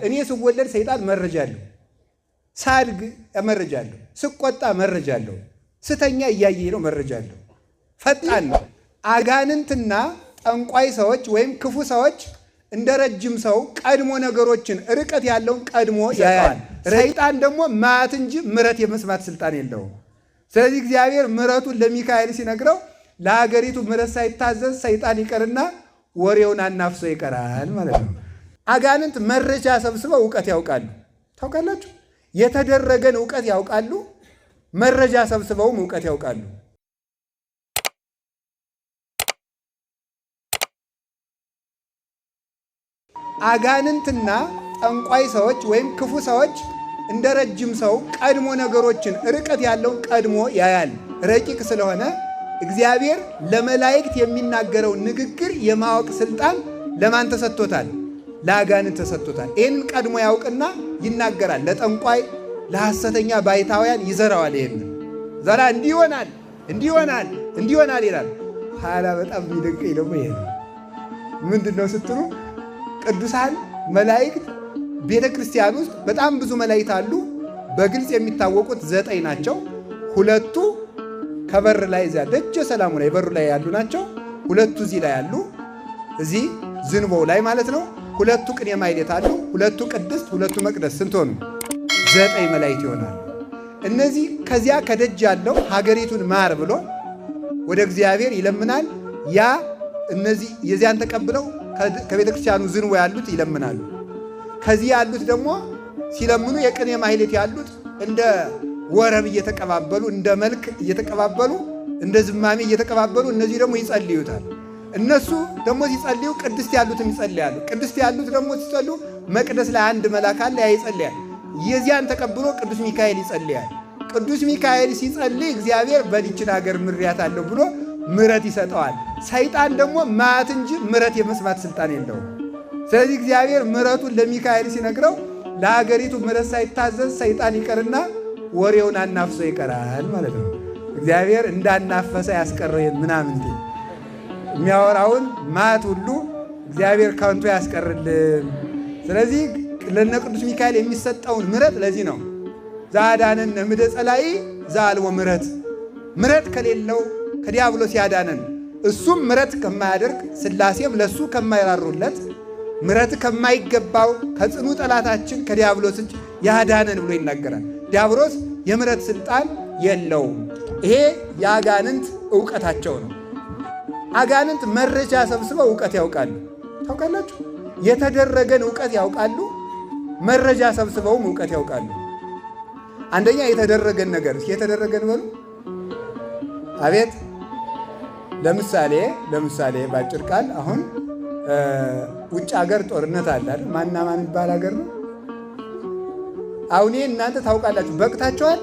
እኔ ስወለድ ሰይጣን መረጃ አለው፣ ሳድግ መረጃ አለው፣ ስቆጣ መረጃ አለው፣ ስተኛ እያየ ነው መረጃ አለው። ፈጣን ነው። አጋንንትና ጠንቋይ ሰዎች ወይም ክፉ ሰዎች እንደ ረጅም ሰው ቀድሞ ነገሮችን ርቀት ያለውን ቀድሞ ያያል። ሰይጣን ደግሞ ማያት እንጂ ምረት የመስማት ስልጣን የለውም። ስለዚህ እግዚአብሔር ምረቱን ለሚካኤል ሲነግረው ለሀገሪቱ ምረት ሳይታዘዝ ሰይጣን ይቀርና ወሬውን አናፍሶ ይቀራል ማለት ነው። አጋንንት መረጃ ሰብስበው እውቀት ያውቃሉ። ታውቃላችሁ፣ የተደረገን እውቀት ያውቃሉ። መረጃ ሰብስበውም እውቀት ያውቃሉ። አጋንንትና ጠንቋይ ሰዎች ወይም ክፉ ሰዎች እንደ ረጅም ሰው ቀድሞ ነገሮችን ርቀት ያለውን ቀድሞ ያያል። ረቂቅ ስለሆነ እግዚአብሔር ለመላእክት የሚናገረው ንግግር የማወቅ ስልጣን ለማን ተሰጥቶታል? ለአጋንንት ተሰጥቶታል። ይህንን ቀድሞ ያውቅና ይናገራል። ለጠንቋይ ለሐሰተኛ ባይታውያን ይዘራዋል። ይህንን ዘራ እንዲህ ይሆናል፣ እንዲህ ይሆናል፣ እንዲህ ይሆናል ይላል። ኋላ በጣም የሚደንቀኝ ደግሞ ይሄ ነው። ምንድን ነው ስትሉ ቅዱሳን መላእክት ቤተ ክርስቲያን ውስጥ በጣም ብዙ መላእክት አሉ። በግልጽ የሚታወቁት 9 ናቸው። ሁለቱ ከበር ላይ እዚያ ደጀ ሰላሙ ላይ በሩ ላይ ያሉ ናቸው። ሁለቱ እዚህ ላይ ያሉ እዚህ ዝንቦው ላይ ማለት ነው። ሁለቱ ቅኔ ማኅሌት አሉ። ሁለቱ ቅድስት፣ ሁለቱ መቅደስ። ስንት ሆኑ? 9 መላእክት ይሆናሉ። እነዚህ ከዚያ ከደጅ ያለው ሀገሪቱን ማር ብሎ ወደ እግዚአብሔር ይለምናል። ያ እነዚህ የዚያን ተቀብለው ከቤተ ክርስቲያኑ ዝንቦ ያሉት ይለምናሉ። ከዚህ ያሉት ደግሞ ሲለምኑ የቅኔ ማኅሌት ያሉት እንደ ወረብ እየተቀባበሉ እንደ መልክ እየተቀባበሉ እንደ ዝማሜ እየተቀባበሉ እነዚህ ደግሞ ይጸልዩታል። እነሱ ደግሞ ሲጸልዩ ቅድስት ያሉትም ይጸልያሉ። ቅድስት ያሉት ደግሞ ሲጸልዩ መቅደስ ላይ አንድ መልአክ አለ፣ ያ ይጸልያል። የዚያን ተቀብሎ ቅዱስ ሚካኤል ይጸልያል። ቅዱስ ሚካኤል ሲጸልይ እግዚአብሔር በዲችን ሀገር ምሪያታለሁ ብሎ ምረት ይሰጠዋል። ሰይጣን ደግሞ ማያት እንጂ ምረት የመስማት ስልጣን የለውም። ስለዚህ እግዚአብሔር ምረቱን ለሚካኤል ሲነግረው ለሀገሪቱ ምረት ሳይታዘዝ ሰይጣን ይቀርና ወሬውን አናፍሶ ይቀራል ማለት ነው። እግዚአብሔር እንዳናፈሰ ያስቀረን ምናምን የሚያወራውን ማት ሁሉ እግዚአብሔር ከንቱ ያስቀርልን። ስለዚህ ለነ ቅዱስ ሚካኤል የሚሰጠውን ምረት ለዚህ ነው። ዛዳነን እምደ ጸላኢ ዘአልቦ ምረት፣ ምረት ከሌለው ከዲያብሎስ ያዳነን እሱም ምረት ከማያደርግ ሥላሴም ለሱ ከማይራሩለት ምረት ከማይገባው ከጽኑ ጠላታችን ከዲያብሎስ እጅ ያዳነን ብሎ ይናገራል። ዲያብሎስ የምረት ስልጣን የለውም። ይሄ የአጋንንት እውቀታቸው ነው። አጋንንት መረጃ ሰብስበው እውቀት ያውቃሉ። ታውቃላችሁ፣ የተደረገን እውቀት ያውቃሉ። መረጃ ሰብስበውም እውቀት ያውቃሉ። አንደኛ የተደረገን ነገር እስኪ የተደረገን በሉ። አቤት። ለምሳሌ ለምሳሌ ባጭር ቃል አሁን ውጭ ሀገር ጦርነት አለ አይደል? ማንና ማን የሚባል ሀገር ነው? አሁን ይሄ እናንተ ታውቃላችሁ፣ በቅታችኋል።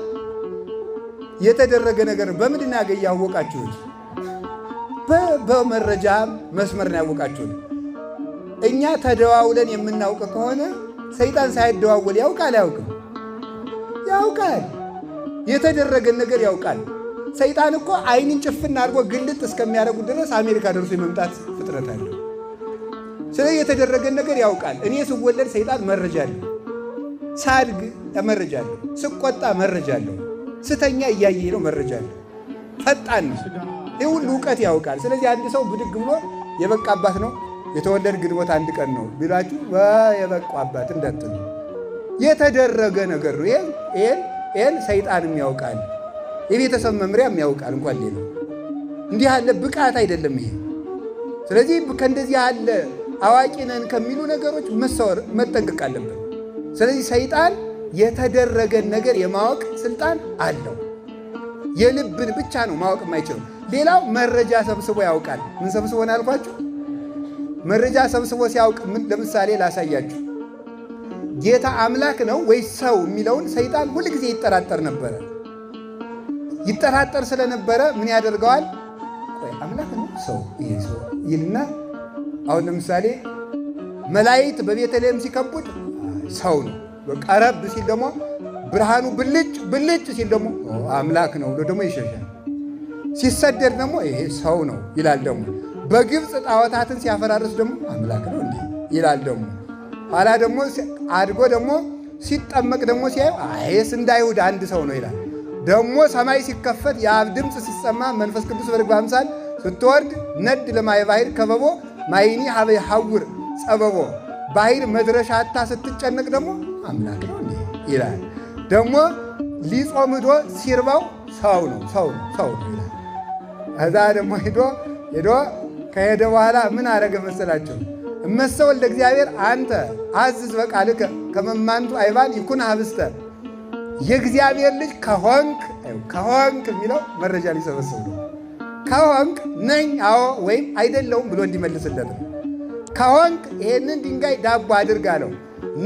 የተደረገ ነገር በምንድን ነው ያወቃችሁት? በመረጃ መስመር ነው ያወቃችሁት። እኛ ተደዋውለን የምናውቅ ከሆነ ሰይጣን ሳይደዋወል ያውቃል አያውቅም? ያውቃል። የተደረገን ነገር ያውቃል። ሰይጣን እኮ ዓይንን ጭፍን አድርጎ ግልጥ እስከሚያደርጉ ድረስ አሜሪካ ደርሶ የመምጣት ፍጥረት አለው። ስለዚህ የተደረገን ነገር ያውቃል። እኔ ስወለድ ሰይጣን መረጃ አለው፣ ሳድግ መረጃ አለው፣ ስቆጣ መረጃ አለው፣ ስተኛ እያየ ነው መረጃ አለው። ፈጣን ነው። ይህ ሁሉ እውቀት ያውቃል። ስለዚህ አንድ ሰው ብድግ ብሎ የበቃ አባት ነው የተወለድ ግንቦት 1 ቀን ነው ቢላችሁ የበቃ አባት እንዳትሉ። የተደረገ ነገር ነው። ይሄን ሰይጣንም ያውቃል፣ የቤተሰብ መምሪያም ያውቃል። እንኳን ሌላ እንዲህ ያለ ብቃት አይደለም ይሄ። ስለዚህ ከእንደዚህ ያለ አዋቂ ነን ከሚሉ ነገሮች መሰወር መጠንቀቅ አለብን። ስለዚህ ሰይጣን የተደረገን ነገር የማወቅ ስልጣን አለው። የልብን ብቻ ነው ማወቅ የማይችለው። ሌላው መረጃ ሰብስቦ ያውቃል። ምን ሰብስቦ ነው ያልኳችሁ? መረጃ ሰብስቦ ሲያውቅ ምን ለምሳሌ ላሳያችሁ። ጌታ አምላክ ነው ወይስ ሰው የሚለውን ሰይጣን ሁል ጊዜ ይጠራጠር ነበረ። ይጠራጠር ስለነበረ ምን ያደርገዋል? ቆይ አምላክ ነው ሰው ይሄ ሰው ይልና አሁን ለምሳሌ መላእክት በቤተልሔም ሲከቡት ሰው ነው። ቀረብ ሲል ደግሞ ብርሃኑ ብልጭ ብልጭ ሲል ደግሞ አምላክ ነው ብሎ ደግሞ ይሸሻል። ሲሰደድ ደግሞ ይሄ ሰው ነው ይላል። ደግሞ በግብፅ ጣዖታትን ሲያፈራርስ ደግሞ አምላክ ነው እንዴ ይላል። ደግሞ ኋላ ደግሞ አድጎ ደግሞ ሲጠመቅ ደግሞ ሲያዩ አይስ እንደ አይሁድ አንድ ሰው ነው ይላል። ደግሞ ሰማይ ሲከፈት የአብ ድምፅ ሲሰማ መንፈስ ቅዱስ በርግብ አምሳል ስትወርድ ነድ ለማየ ባሕር ከበቦ ማይኒ ሀበ ይሐውር ጸበቦ ባሕር መድረሻ አታ ስትጨነቅ ደግሞ አምላክ ነው እንዴ ይላል። ደግሞ ሊጾም ሂዶ ሲርባው ሰው ነው ሰው ነው ሰው ነው ይላል። ከዛ ደግሞ ሂዶ ሂዶ ከሄደ በኋላ ምን አረገ መሰላቸው? እመሰ ወልደ እግዚአብሔር አንተ አዝዝ በቃልከ ከመማንቱ አይባን ይኩን ሀብስተ። የእግዚአብሔር ልጅ ከሆንክ፣ ከሆንክ የሚለው መረጃ ሊሰበስብ ነው። ከሆንክ ነኝ አዎ ወይም አይደለውም ብሎ እንዲመልስለት ነው። ከሆንክ ይሄንን ድንጋይ ዳቦ አድርግ አለው።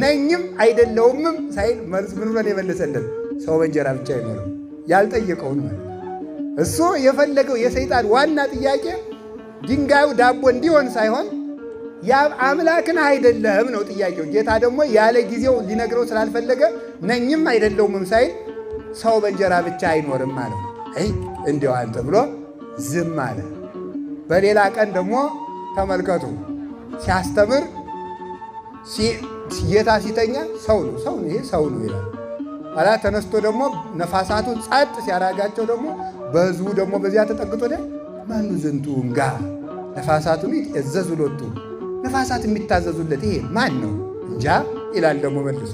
ነኝም አይደለውምም ሳይል መልስ ምን ብሎ የመለሰለት? ሰው በእንጀራ ብቻ አይኖርም። ያልጠየቀውን ማለት እሱ የፈለገው የሰይጣን ዋና ጥያቄ ድንጋዩ ዳቦ እንዲሆን ሳይሆን ያ አምላክን አይደለህም ነው ጥያቄው። ጌታ ደግሞ ያለ ጊዜው ሊነግረው ስላልፈለገ ነኝም አይደለውምም ሳይል ሰው በእንጀራ ብቻ አይኖርም አለው። አይ እንዲያው አንተ ብሎ ዝም አለ። በሌላ ቀን ደግሞ ተመልከቱ፣ ሲያስተምር ጌታ ሲተኛ ሰው ነው ሰው ነው ይሄ ሰው ነው ይላል። ኋላ ተነስቶ ደግሞ ነፋሳቱን ጸጥ ሲያራጋቸው ደግሞ በህዝቡ ደግሞ በዚያ ተጠግቶ ማኑ ዝንቱ እንጋ ነፋሳቱን ይትእዘዙ ሎቱ፣ ነፋሳት የሚታዘዙለት ይሄ ማን ነው እንጃ ይላል። ደግሞ መልሶ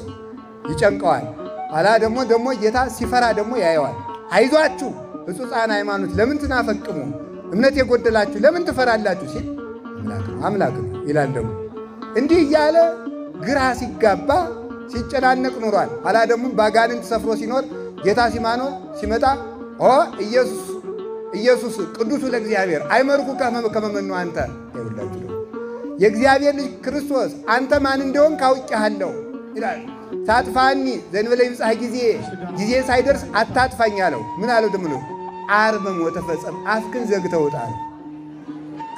ይጨንቀዋል። ኋላ ደግሞ ደግሞ ጌታ ሲፈራ ደግሞ ያየዋል። አይዟችሁ ሕጹፃን ሃይማኖት ለምን ትናፈቅሙ፣ እምነት የጎደላችሁ ለምን ትፈራላችሁ ሲል አምላክ ነው አምላክ ነው ይላል። ደግሞ እንዲህ እያለ ግራ ሲጋባ ሲጨናነቅ ኖሯል። ኋላ ደግሞ ባጋንንት ሰፍሮ ሲኖር ጌታ ሲማኖ ሲመጣ ኦ ኢየሱስ ኢየሱስ ቅዱሱ ለእግዚአብሔር አይመርኩ ከመመኑ አንተ ይውላችሁ ደግሞ የእግዚአብሔር ልጅ ክርስቶስ አንተ ማን እንደሆንክ አውቄሃለሁ ይላል። ታጥፋኒ ዘእንበለ ይብጻሕ ጊዜ፣ ጊዜ ሳይደርስ አታጥፋኝ አለው። ምን አለው ደግሞ? አርምም ወተፈጸም፣ አፍክን ዘግተህ ውጣ አለው።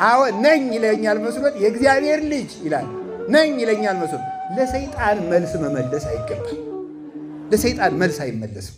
አዎ ነኝ ይለኛል መስሎት የእግዚአብሔር ልጅ ይላል። ነኝ ይለኛል መስሎት ለሰይጣን መልስ መመለስ አይገባም። ለሰይጣን መልስ አይመለስም።